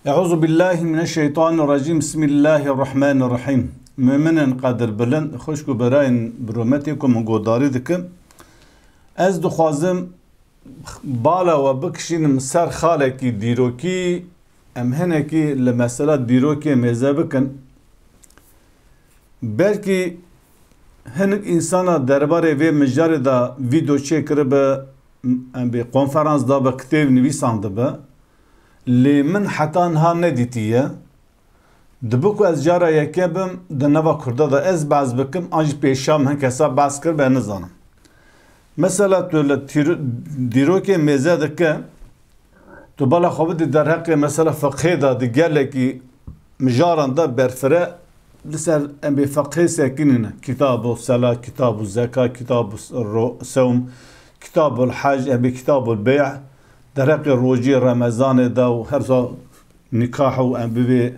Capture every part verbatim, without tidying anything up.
Euzu billahi mineşşeytanirracim. Bismillahirrahmanirrahim. Muminin qedirbilind, xwişk û birayên bi rûmetê ku min godarî dikim. Ez dixwazim bala we bikişînim ser xalekî dîrokî, em hinekî li mesela dîrokê mêze bikin. Belkî hinek însana derbarê vê mijarê de vîdeo çêkiribe, em bê konferans dabe, kitêb nivîsandibe. Lê min heta niha nedîtiye. Dibe ku ez cara yeke bim di nava Kurda de ez behs bikim, an jî pêşa min hin kesa behs kiribe, nizanim. Mesela tu li tîro-, dîrokê mêze dike, tu bala xwe bidî derheqê mesela fiqhê de di gelekî mijaran de berfire li ser em bê fiqhê sekinîne. Kitabu sela, kitabu zeka, kitabu s-, ro-, sewm, kitabul hac, em bê kitabul beyh, derheqê rojî Remezanê de û her sa nikah û em bivê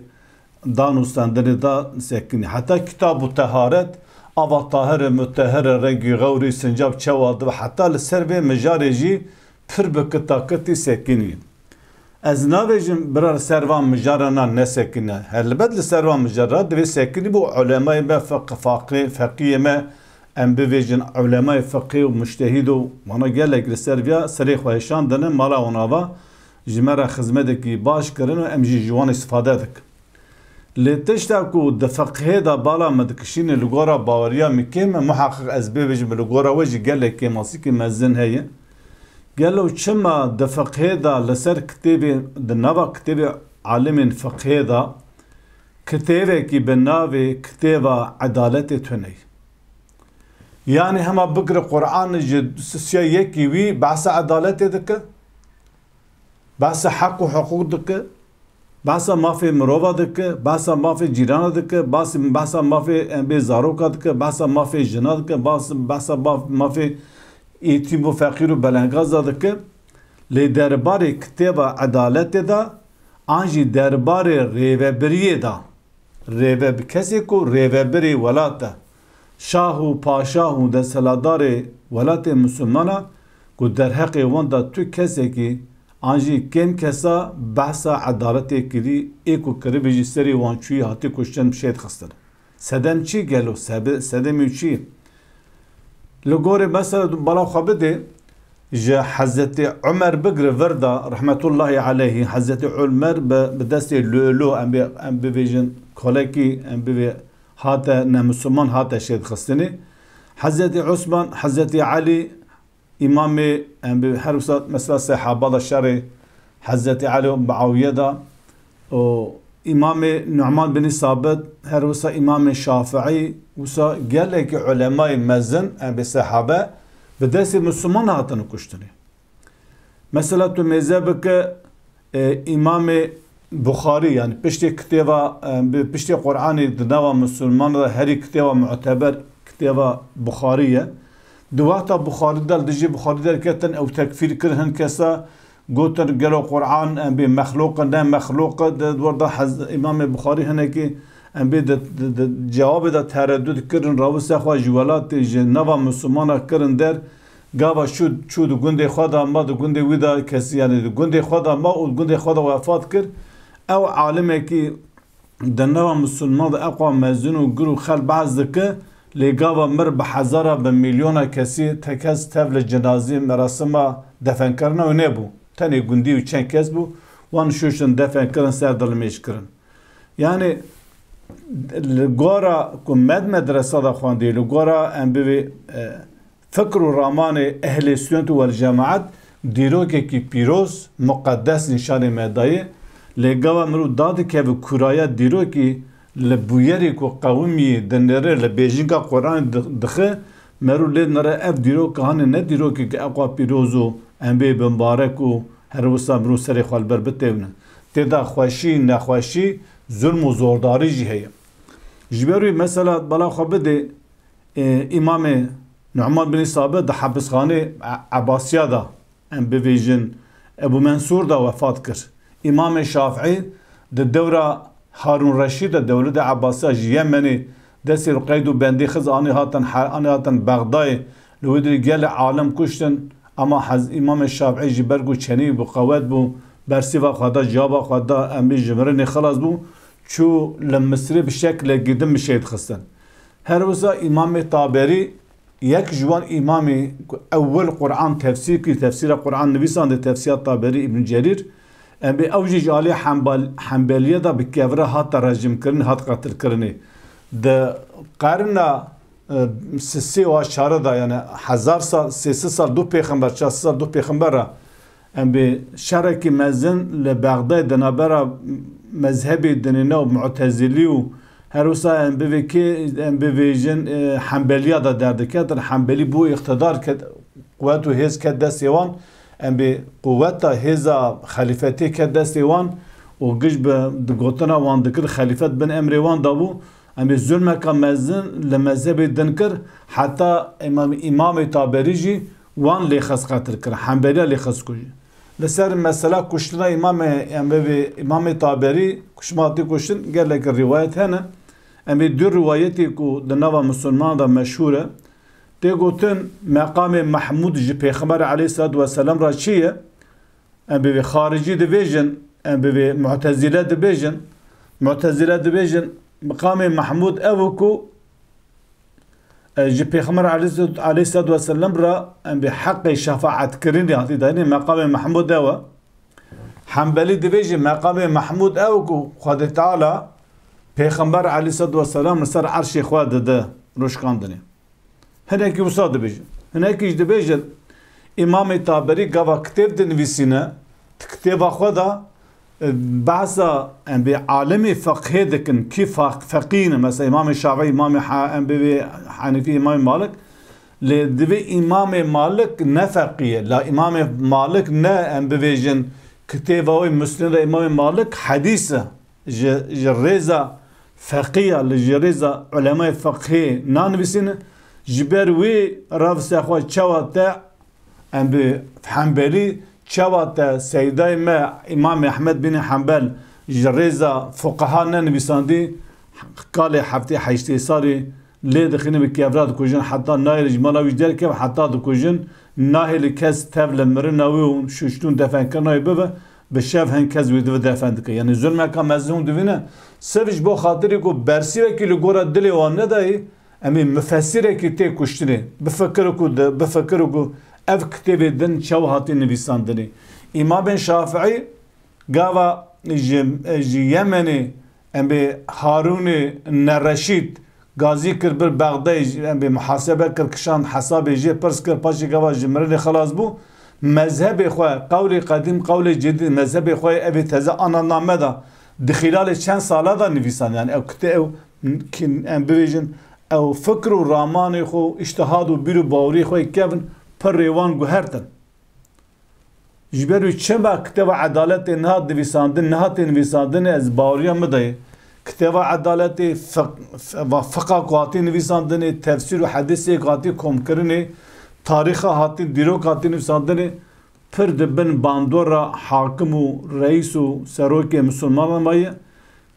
dan û stendinê de sekinî. Heta kitabu teharet, ava tahir e, mutehir e, rengî xewrî, sincab çewa dibe, heta li ser vê mijarê jî pir bi kitakitî sekinî. Ez nabêjim bira li ser van mijarana nesekine. Helbet li ser van mijara divê sekinî bû ulemayê me feq-, faqî-, feqiyê me, em bivêjin ulemayê feqî û mujtehîd û wana gelek li ser viya serê xwe hêşandine, mala wan ava ji me re xizmetekî baş kirin û em jî ji wan îstifade dikin. Lê tişta ku di feqihê de bala me dikişîne li gora baweriya min kêm e, muheqeq ez bê bêjim li gora we jî gelek kêmasîkê mezin heye. Gelo çima di feqihê de li ser kitêbê, di nava kitêbê alimên feqihê de kitêbekî bi navê Kitêba Edaletê tune ye? Yanî hema bigire Quran ji sisiya yekî wî behsa edaletê dike, behsa heq û hiqûq dike, behsa mafê mirova dike, behsa mafê cîrana dike, bas-, behsa mafê em bê zaroka dike, behsa mafê jina dike, bas-, behsa maf-, mafê îtîm û feqîr û belengaza dike. Lê derbarê kitêba edaletê de an jî derbarê rêvebiriyê de, rêve-, bi kesê ku rêvebirê welat e, şah û paşah û desthilatdarê welatê misilmana ku derheqê wan de tu kesekî an jî kêm kesa behsa edaletê kirî, ê ku kiribî jî serê wan çûyî hatî kuştin şêt xistin. Sedem çi gelo? Sebe-, sedemê çi? Li gorê mesela tu bala xwe bidê, ji Hezretî Umer bigire vir de, rehmetullahî aleyhî, Hezretî Umer bi, bi destê lûlû, em bê, em bivêjin kolekî, em bivê hate nemisliman hate şêdxistinê. Hezretî Usman, Hezretî Elî, Îmamê, em bi her wisa mesela sehaba da şerê Hezretî Elî û Muawiye da û Îmamê Nu'man bin Sabit, her wisa Îmamê Şafîî, wisa gelekî ulemayê mezin, em bi sehabe bi destê Müslüman hatine kuştinê. Mesela tu mêze bike, e, Îmamê Buxarî, yani piştê kitêba, e, bi piştê Qur'anê di nava Müslüman da herî kitêba muteber kitêba Buxarî ye. Di wexta Buxarî de, li dijî Buxarî derketin, ew tekfîr kir hin kesa, gotin gelo Qur'an em bê mexlûq e, ne mexlûq e, di wir de hez-, Îmamê Buxarî hinekî em bê di, di, di cewabê de tereddud kirin, rawise xwe ji welatê, ji nava Müslümana kirin der, gava çû, çû di gundê xwe de ma, di gundê wî de kesî, yani di gundê xwe de ma û di gundê xwe de wefat kir. Ew alimekî di nava Müslüman de eqwa mezin û gir û xel behs dike, lê gava mir bi hezara, bi milyona kesî, te kes tev li cenazî merasima defenkirina wî nebû. Tenê gundî û çend kes bû, wan şûştin defen kirin, ser dilimêj kirin. Yani li gora ku me di medresa de xwendî, li gora em bivê, e, fikr û ramanê ehlê sünnet û wel cemaat dîrokekî pîroz, muqeddes nîşanê me dayê. Lê gava mirov dadikeve kûraya dîrokî, li bûyerê ku qewimî dinêre, li bêjinga Quranê di-, dixe, merû lê nire ev dîrok hanê ne dîrokek eqwa pîroz û em bê bimbarek û her wisa mirov serê xwe li ber bitewne. Tê de xweşî, nexweşî, zulm û zordarî jî heye. Ji ber wî mesela bala xwe bidê, e, Îmamê Nu'man bin Sabit di hepisxanê E-, Ebasiya de, em bivêjin, Ebu Mensûr de wefat kir. Îmamê Şafîî di dewra Harûn Reşîd de, dewleta Ebasiya ji Yemenê destê li qeyd û bendê xist, anî hatin he-, anî hatin Bexdayê, li wê dirî gelê alim kuştin, ama hez-, Îmamê Şafîî ji ber ku çenê wî bi qewet bû, bersîva xwe da, ciyaba xwe da, em bê ji mirinê xilas bû, çû li Misirê bi şekle gidim bi şehîd xistin. Her wisa Îmamê Taberî yek ji wan îmamê ku ewil Quran tefsîr kir, tefsîra Quran nivîsandê, tefsîra Taberî, Îbn Cerîr, em bê ew jî ji alî Hembal-, Hembeliyê de bi kevre hate rejimkirin, hat qetilkirinê. Di qerna, e, sisê û çare de, yani hezar sal, sê sed sal dû pêxember, çar sed sal dû pêxember re, em bê şerekî mezin li Bexdayê di navbera mezhebê dinê ne û Mu'tezilî û her wisa em bivê kê, em bivêjin, e, Hembeliya de derdiketin. Hembelî bû îqtidar ket, quwet û hêz ket destê wan. Em bê quweta hêza xelîfetê ket destê wan û giş bi, di gotina wan dikir, xelîfet bin emrê wan dabû. Em ê zulmeka mezin li mezhebê din kir, heta Îmam-, Îmamê Taberî jî wan lê xist qetil kir, Hembeliya lê xist kujî. Li ser mesela kuştina Îmamê, em bê Îmamê Taberî, ku şima hatî kuştin, gelek rîwayet hene. Em ê du rîwayetê ku di nava Misilmanan de meşhûr e. Tê gotin, meqamê Mehmûd ji Pêxember aleyhisselatu vesselam re çi ye? Em bi vê xaricî dibêjin, em bi vê Mu'tezile dibêjin. Mu'tezile dibêjin, meqamê Mehmûd ew e ku, e, ji Pêxember aleyhis-, aleyhisselatu vesselam re em bi heqê şefaetkirinê hatî dayînê, meqamê Mehmûd ew e. Hembelî dibêjin, meqamê Mehmûd ew e ku Xwedê Teala Pêxember aleyhisselatu vesselam li ser erşê xwe dide rûşkandinê. Hinekî wisa dibêjin. Hinekî jî dibêjin, Îmamê Taberî gava kitêb dinivîsîne, di kitêba xwe de, e, behsa, em bê alimê feqhê dikin, kî fa-, feqî ne, mesela Îmamê Şafî, Îmamê Ha-, em bê vê Henîfî, Îmamê Malik, lê divê Îmamê Malik ne feqî ye. La Îmamê Malik ne, em bivêjin, kitêba wê Musneda Îmamê Malik hedîs e. Ji, ji rêza feqiya, li ji rêza ulemayê feqhê nanivîsîne, ji ber wê revse xwe çawa te, em bi Hembelî, çawa te seydayê me Îmam Ehmed bin Hembel ji rêza fuqeha nenivîsandî, kalê heftê heştê salî lê dixîne bi kevra dikujin, heta nahêle ji mala wî derkeve, heta dikujin, nahêle kes tev li mirina wî û şuştûn defenkirina wî bibe, bi şev hin kes wî divi defen dike. Yanî zulmeka mezin hûn divîne, sirf ji bo xatirê ku bersîvekî li gora dilê wan nedayî, em ê mifesirekî tê kuştinê. Bifikir ku di, bifikir ku ev kitêbê din çawa hatî nivîsandinê. Îmamên Şafîî gava ji, ji Yemenê em bê Harûnê Nereşîd gazî kir bir Bexdayê, em bê muhasebe kir, kişand hesabê jê pirs kir, paşê gava ji mirinê xilas bû. Mezhebê xwe, qewlê qedîm, qewlê cedîd, mezhebê xwe evê teze ana name da. Di xîlalê çend sala da nivîsan, yani ew kite-, ew ki-, em bibêjin, ew fikr û ramanê xwe, îştihad û bîr û baweriyê xwe kevin, pirrê wan guhertin. Ji ber wî çima kitêba Edaletê niha nivîsandin, niha tê nivîsandinê, ez baweriya min de ye. Kitêba Edaletê, fiq-, f-, va fiqa ku hatî nivîsandinê, tefsîr û hedîsê ku hatî komkirinê, tarîxa hatî, dîrok hatî nivîsandinê, pir di bin bandora hakim û reîs û serokê misilmanan maye.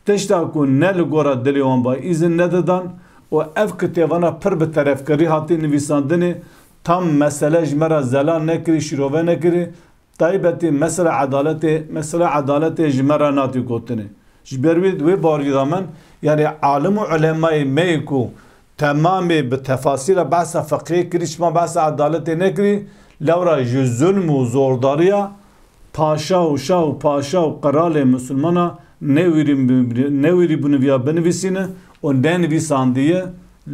Tişta ku ne li gora dilê wan ba îzin nedidan û ev kitêbana pir bi terefkirî hatî nivîsandinê, tam mesele ji me re zelal nekirî, şîrove nekirî, taybetî mesela edaletê, mesela edaletê ji me re natî gotinê. Ji ber wê, wê barî de min, yanî alim û ulemayê me yê ku temamê bi tefasîra behsa feqihê kirî, çima behsa edaletê nekirî, lewra ji zulm û zordariya paşa û şah û paşa û qiralê misilmana newîrî-, newîrîbûne viya binivîsîne û nenivîsandiye,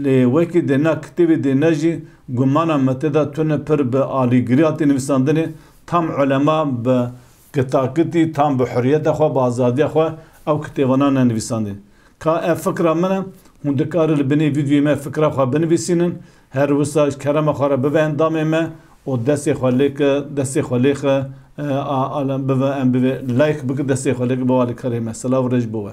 lê wekî dê na kitêbê dê ne jî gumana me tê de tune pir bi alîgirî hatî nivîsandinê, tam ulema bi kitakitî, tam bi hurriyeta xwe, bi azadiya xwe ew kitêbana nenivîsandî. Ka ev fikra min e, hûn dikarin li binê vîdyoyê me fikra xwe binivîsînin, her wisa ji kerema xwe re bive endamê me û destê xwe lê ke, destê xwe lê xe, e, a, alem bive, em bive, like bike, destê xwe lê ke bibe alîkarê me. Silav û rêz bo we.